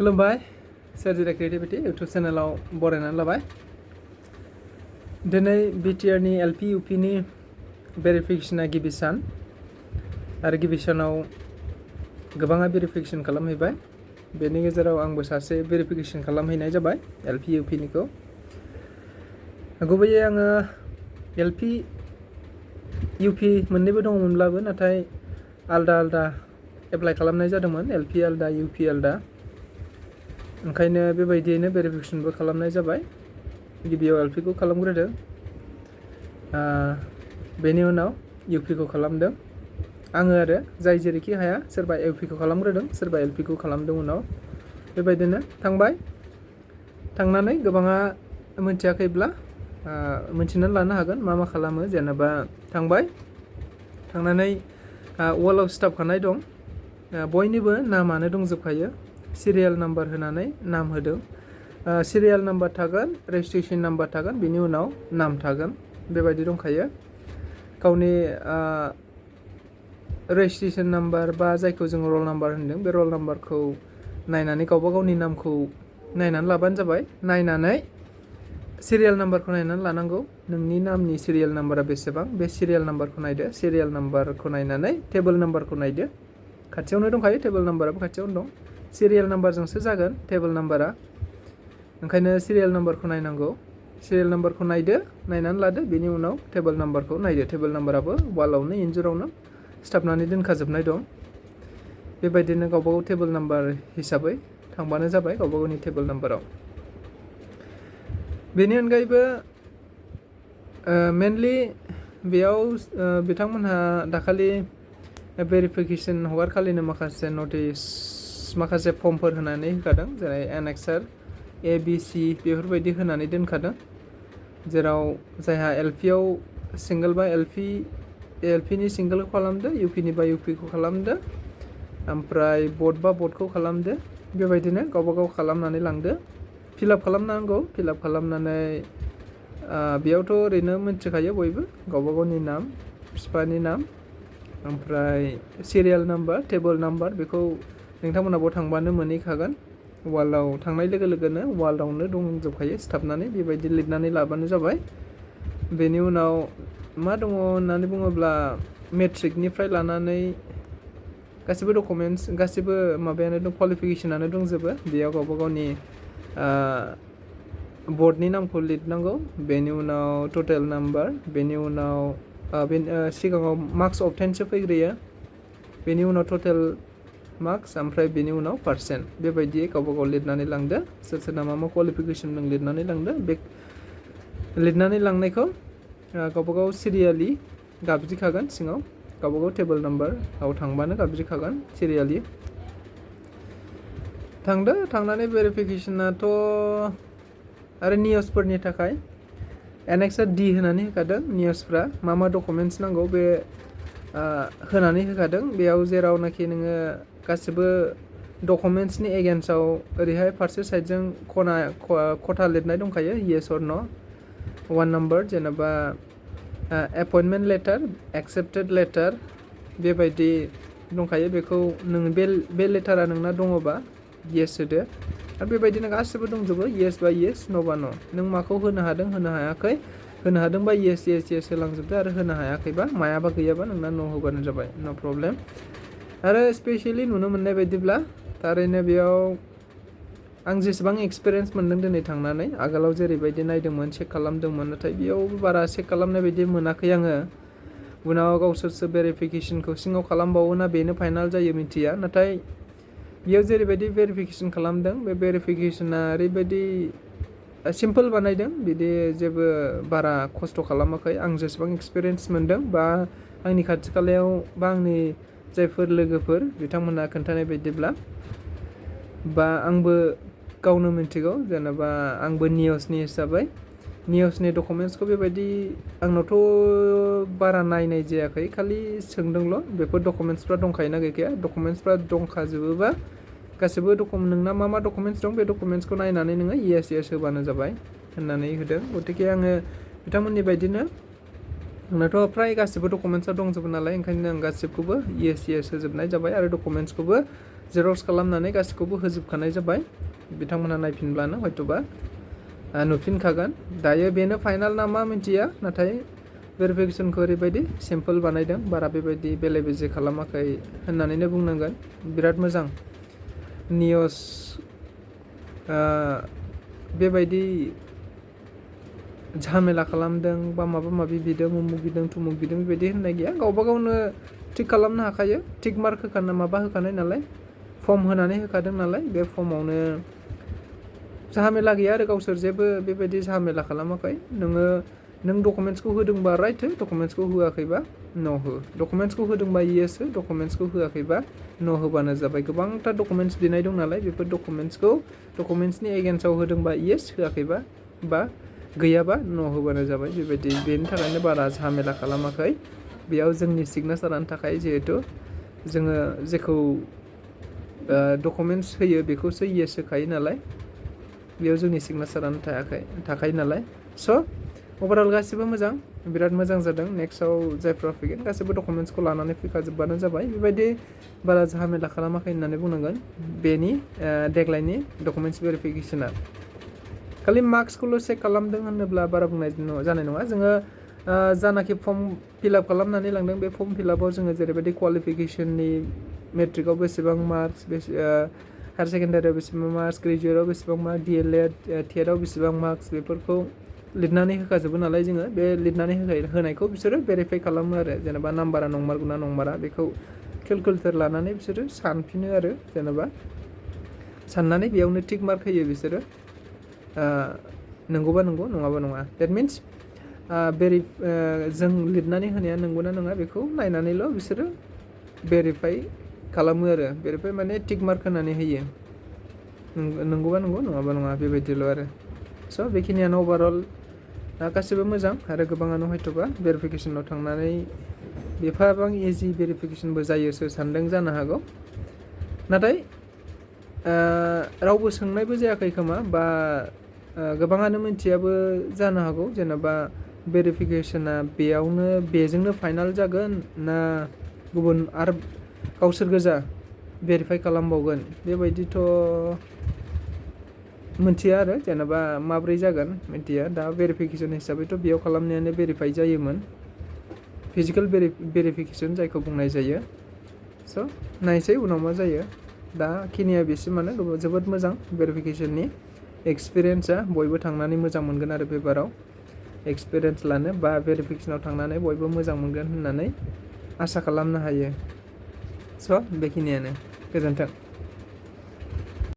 खुलुमबाय सोरजिरा creativity YouTube चेनेलाव बरायनानै लाबाय। दिनै बिटिआरनि एलपि इउपिनि भेरिफिकेशना गिबि सान आरो गिबि सानाव गोबाङा भेरिफिकेशन खालामहैबाय। बेनि गेजेराव आंबो सासे भेरिफिकेशन खालामहैनाय जाबाय एलपि इउपिनिखौ। गुबैयै आङो एलपि इउपि मोननैबो दङमोनब्लाबो नाथाय आलदा आलदा एप्लाइ खालामनाय जादोंमोन, एलपि आलदा इउपि आलदा। ओंखायनो बेबायदियैनो भेरिफिकेशनबो खालामनाय जाबाय। गिबियाव एलपिखौ खालामग्रोदों, बेनि उनाव इउपिखौ खालामदों आङो आरो जाय जेरैखि हाया, सोरबा इउपिखौ खालामग्रोदों सोरबा एलपिखौ खालामदों उनाव। बेबायदिनो थांबाय। थांनानै गोबाङा मिथियाखैब्ला मिथिनानै लानो हागोन मा खालामो। जेनेबा थांबाय, थांनानै वालाव सिथाबखानाय दं, बयनिबो नामानो दंजोबखायो। सिरियाल नाम्बार होनानै नाम होदों। सिरियाल नाम्बार थागोन, रेजिस्ट्रेसन नाम्बार थागोन, बेनि उनाव नाम थागोन, बेबायदि दंखायो। गावनि रेजिस्ट्रेसन नाम्बार बा जायखौ जों रल नाम्बार होनदों, बे रल नाम्बारखौ नायनानै गावबा गावनि नामखौ नायनानै लाबानो जाबाय। नायनानै सिरियाल नाम्बारखौ नायनानै लानांगौ, नोंनि नामनि सिरियाल नाम्बारा बेसेबां, बे सिरियाल नाम्बारखौ नायदो। सिरियाल नाम्बारखौ नायनानै टेबोल नाम्बारखौ नायदो। खाथियावनो दंखायो, टेबोल नाम्बाराबो खाथियावनो दं। सिरियाल नाम्बारजोंसो जागोन टेबोल नाम्बारा, ओंखायनो सिरियाल नाम्बारखौ नायनांगौ। सिरियाल नाम्बारखौ नायदो, नायनानै लादो, बेनि उनाव टेबोल नाम्बारखौ नायदो। टेबोल नाम्बाराबो वालावनो इन्जुरावनो सिथाबनानै दोनखाजोबनाय दं। बेबायदिनो गावबा गाव टेबोल नाम्बार हिसाबै थांबानो जाबाय गावबा गावनि टेबोल नाम्बाराव। बेनि अनगायैबो मेनलि बेयाव बिथांमोनहा दाखालि भेरिफिकेशन हगारखालिनो माखासे नटिस, माखासे फर्मफोर होनानै होखादों, जेरै एनेक्सार ABC बेफोरबायदि होनानै दोनखादों। जेराव जायहा एलपिआव सिंगोल बा एलपिनि सिंगोलखौ खालामदो, इउपिनि बा इउपिखौ खालामदो, ओमफ्राय बर्ड बा बर्डखौ खालामदो। बेबायदिनो गावबा गाव खालामनानै लांदो। फिलआप खालामनांगौ। फिलआप खालामनानै बेयावथ' ओरैनो मिथिखायो बयबो गावबा गावनि नाम, बिफानि नाम, ओमफ्राय सिरियाल नाम्बार, टेबोल नाम्बार, बेखौ नोंथांमोनाबो थांबानो मोनहैखागोन। वालाव थांनाय लोगो लोगोनो वालावनो दंजोबखायो सिथाबनानै, बेबायदि लिरनानै लाबानो जाबाय। बेनि उनाव मा दङ होननानै बुङोब्ला मेट्रिकनिफ्राय लानानै गासिबो डकुमेन्टस, गासिबो माबायानो दं, क्वालिफिकेसनानो दंजोबो। बेयाव गावबा गावनि बर्डनि नामखौ लिरनांगौ, बेनि उनाव टटेल नाम्बार, बेनि उनाव सिगाङाव मार्क्स अबटेनसो फैग्रोयो, बेनि उनाव टटेल मार्क्स, ओमफ्राय बेनि उनाव पार्सेन्ट। बेबायदियै गावबा गाव लिरनानै लांदो। सोर सोरना मा क्वालिफिकेसन दं लिरनानै लांदो। बे लिरनानै लांनायखौ गावबा गाव सिरियालि गाबज्रिखागोन सिङाव, गावबा गाव टेबोल नाम्बाराव थांबानो गाबज्रिखागोन सिरियालि। थांदो, थांनानै भेरिफिकेशनाथ' आरो निउसफोरनि थाखाय एनेक्सार D होनानै होखादों। निउसफ्रा मा डकुमेन्टस नांगौ बे होनानै होखादों। बेयाव जेरावनाखि नोङो गासिबो डकुमेन्टसनि एगेन्स्टआव ओरैहाय फारसे साइडजों खथा लिरनाय दंखायो, येस अर नो। 1 नाम्बार जेनेबा एपइन्टमेन्ट लेटार, एक्सेप्टेड लेटार, बेबायदि दंखायो। बेखौ नों बे लेटारा नोंना दङबा येस होदो, आरो बेबायदिनो गासिबो दंजोबो, येस बा येस, नो बा नो। नों माखौ होनो हादों होनो हायाखै, होनो हादोंबा येस येस येस होलांजोबदो, आरो होनो हायाखैबा मायाबा गैयाबा नोंना नो होबानो जाबाय, नो प्रब्लेम। आरो स्पेसियेलि नुनो मोननाय बायदिब्ला थारैनो बेयाव आं जेसेबां एक्सपिरियेन्स मोनदों दिनै थांनानै, आगोलाव जेरैबायदि नायदोंमोन, चेक खालामदोंमोन, नाथाय बेयाव बारा चेक खालामनाय बायदि मोनाखै आङो। उनाव गावसोरसो भेरिफिकेशनखौ सिङाव खालामबावोना बेनो फाइनाल जायो मिथिया, नाथाय बेयाव जेरैबायदि भेरिफिकेशन खालामदों, बे भेरिफिकेशना ओरैबायदि सिम्पोल बानायदों, बिदि जेबो बारा खस्थ' खालामाखै। आं जेसेबां एक्सपिरियेन्स मोनदों बा आंनि खाथि खालायाव बा आंनि जायफोर लोगोफोर बिथांमोनहा खोन्थानाय बायदिब्ला, बा आंबो गावनो मिथिगौ, जेनेबा आंबो निउसनि हिसाबै निउसनि डकुमेन्टसखौ बेबायदि आंनावथ' बारा नायनाय जायाखै, खालि सोंदोंल' बेफोर डकुमेन्टसफ्रा दंखायोना गैखाया। डकुमेन्टसफ्रा दंखाजोबोबा गासिबो नोंना मा डकुमेन्टस दं बे डकुमेन्टसखौ नायनानै नोङो येस येस होबानो जाबाय होननानै होदों। गतिके आङो बिथांमोननि बायदिनो आंनाथ' फ्राय गासिबो डकुमेन्ट्सआ दंजोबो नालाय ओंखायनो आं गासिबखौबो येस होजोबनाय जाबाय आरो डकुमेन्ट्सखौबो जेरक्स खालामनानै गासिखौबो होजोबखानाय जाबाय बिथांमोनहा नायफिनब्लानो हयथ'बा नुफिनखागोन दायो बेनो फाइनाल ना मा मिथिया नाथाय भेरिफिकेसनखौ ओरैबायदि सिम्पोल बानायदों बारा बेबायदि बेले बेजे खालामाखै होननानैनो बुंनांगोन बिराद मोजां नियस बेबायदि झामेला खालामदों बा माबा माबि बिदों उमुक बिदों थुमुक बिदों बेबायदि होननाय गैया गावबा गावनो थिक खालामनो हाखायो थिक मार्क होखाना माबा होखानाय नालाय फर्म होनानै होखादों नालाय बे फर्मावनो झामेला गैया आरो गावसोर जेबो बेबायदि झामेला खालामाखै नों डकुमेन्ट्सखौ होदोंबा राइट हो डकुमेन्ट्सखौ होआखैबा न' हो डकुमेन्ट्सखौ होदोंबा येस हो डकुमेन्ट्सखौ होआखैबा न' होबानो जाबाय गोबांथार डकुमेन्ट्स बिनाय दं नालाय बेफोर डकुमेन्ट्सनि एगेन्स्टआव होदोंबा येस होआखैबा बा गैयाबा न' होबानो जाबाय बेबायदि बेनि थाखायनो बारा झामेला खालामाखै बेयाव जोंनि सिगनेसारनि थाखाय जिहेथु जोङो जेखौ डकुमेन्ट्स होयो बेखौसो येस होखायो नालाय बेयाव जोंनि सिगनेसारानो थाखायो नालाय स' अभारअल गासिबो मोजां बिराद मोजां जादों नेक्स्टआव जायफ्रा फैगोन गासिबो डकुमेन्ट्सखौ लानानै फैखाजोबबानो जाबाय बेबायदि बारा झामेला खालामाखै होननानै बुंनांगोन बेनि देग्लायनि डकुमेन्ट्स भेरिफिकेसना खालि मार्क्सखौल' चेक खालामदों होनोब्ला बारा बुंनाय जानाय नङा जोङो जानाखि फर्म फिलआप खालामनानै लांदों बे फर्म फिलआपआव जोङो जेरैबायदि क्वालिफिकेसननि मेट्रिकआव बेसेबां मार्क्स हायार सेकेन्डारियाव बेसेबां मार्क्स ग्रेजुवेटआव बेसेबां मार्क्स DLED टेटआव बेसेबां मार्क्स बेफोरखौ लिरनानै होखाजोबो नालाय जोङो बे लिरनानै होनायखौ बिसोरो भेरिफाइ खालामो आरो जेनेबा नाम्बारा नंमारगौ ना नंमारा बेखौ केलकुलेटर लानानै बिसोरो सानफिनो आरो जेनेबा साननानै बेयावनो टिक मार्क होयो बिसोरो नंगौबा नंगौ नङाबा नङा देट मिन्स जों लिरनानै होनाया नंगौना नङा बेखौ नायनानैल' बिसोरो भेरिफाइ खालामो आरो भेरिफाइ माने टिक मार्क होनानै होयो नंगौबा नंगौ नङाबा नङा बेबायदिल' आरो स' बेखिनियानो अभारअल गासिबो मोजां आरो गोबाङानो हयथ'बा भेरिफिकेसनाव थांनानै एफाबां इजि भेरिफिकेसनबो जायोसो सानदों जानो हागौ नाथाय रावबो सोंनायबो जायाखै खोमा बा गोबाङानो मिथियाबो जानो हागौ जेनेबा भेरिफिकेसना बेजोंनो फाइनाल जागोन ना गुबुन आरो गावसोर गोजा भेरिफाइ खालामबावगोन बेबायदिथ' मिथिया आरो जेनेबा माब्रै जागोन मिथिया दा भेरिफिकेसन हिसाबैथ' बेयाव खालामनायानो भेरिफाइ जायोमोन फिजिकेल भेरिफिकेसन जायखौ बुंनाय जायो स' नायसै उनाव मा जायो दा खिनिया बेसिमानो जोबोद मोजां भेरिफिकेसननि एक्सपिरियेन्सआ बयबो थांनानै मोजां मोनगोन आरो पेपाराव एक्सपिरियेन्स लानो बा भेरिफिकेसनाव थांनानै बयबो मोजां मोनगोन होननानै आसा खालामनो हायो स' बेखिनियानो गोजोन्थों